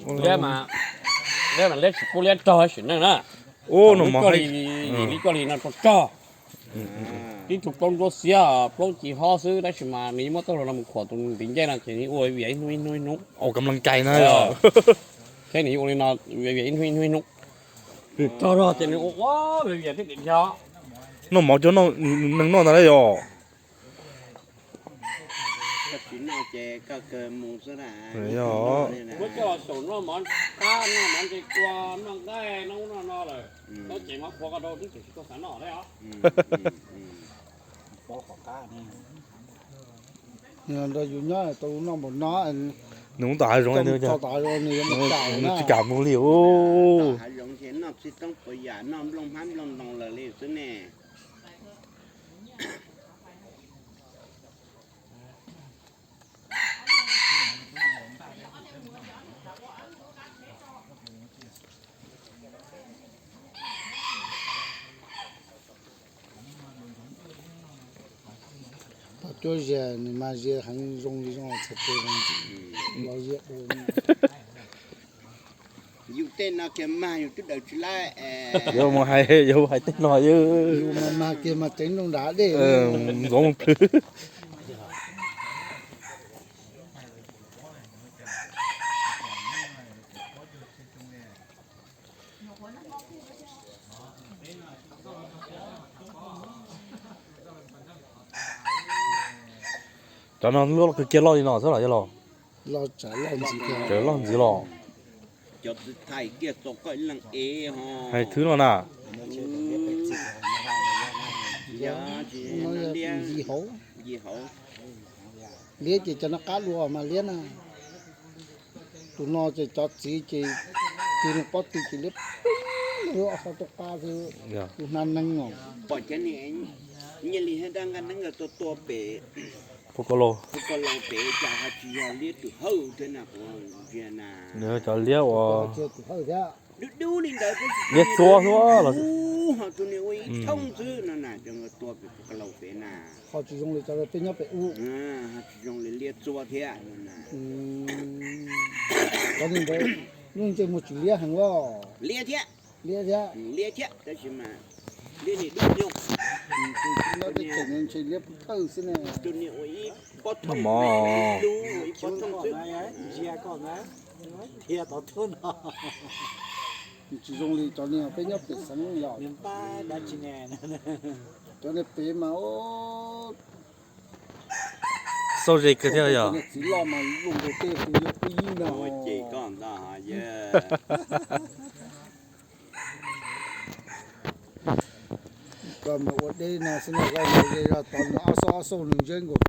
Liab mas, liab mas liab tsis pub liab rog sim neej na. Ub, no mov li, li koj li no rog rog. Tib tug plaub nruab xiab plaub ci hob xwb tab sis mas nws yeej muab txoj hlua no mus khuam tus ntiv ncej no ces nws ua vias ib hnub ib hnub ib hnub. Ua kam lees kais na. Thiab nws yeej ua li no, vias ib hnub ib hnub ib hnub. Nws rog rog ces nws ua ua vias vias thiab diam dhia. Noj mov cov neeg noj ntag lauj yog. Muab coj xyaum noj mov qab, noj mov nqe kua, noj nqaij, noj ub noj no lawm, noj ces mov qhuav ko rau twb tseem tsis tau xav noj li os. Nrog yus nyob tau noj npaum no, nws mus tom hav zoov, nws tsis kam mus li. Tom hav zoov ces noj txiv toob puas yam, noj nplooj hmab nplooj ntoo lawm li xwb ne. Tau cuab zias nws mas zias heev zoo li zoo txhais tes los zias ua. Yus tej no kiag mag yus twb daws tsis laib. Yuav mus hais, yuav hais tej no yus mas mag kiag mas ceev nrooj nram dej ntxoov plhws. Cov no lub kiag loj li no xwb los yog los? Tseem loj ntxiv los? Cov txiv thais kiag txog koj ib leeg ev ho. Hais thwb no na. Yog, yog, liab ces cov no qab dua mas liab na. Tus no ces cov txiv ces tig nws pob tw ces liab, ob sab tuaj qab xwb. Tus hnav neeg os. Pom cov niag nyiaj li thiab dab nqaj neeb ntawd tua tua pem Phu Koj Laug pem cas ho tsis yog liab tus hawj thiab na, kuv ntsia na. Nws cov liab uas dub dub li ntawd, liab txua xwb los, ho tus niag ua ib thoob xwb no na, cov tua pem Phu Koj Laug pem na. Ho tsis zoo li cov peb nyob pem ub. Ho tsis zoo li liab txua thiab no na. Cov niag ntawd lub ntsej muag tsis liab heev los? Liab thiab. Liab thiab. Liab thiab tab sis mas liab niag dub nyuj. Tus no tej tseem ntshe liab pub thawj xwb ne. Tus niag ua ib pob thoob, ib pob thoob xwb. Ntsia koj na, dhia tau tuaj no. Tsis zoo li cov niag peb nyob pem xeev los. Cov niag pem mas xauj ze kawg thiab yog. Txiv loj mas luaj nkaus tej tus yog pub yib no. Ces koj ntag yog. Koj mas ua deb no xwb no, koj mus ze zog tod nws ob xauj ob xauj nws ntseb nkaus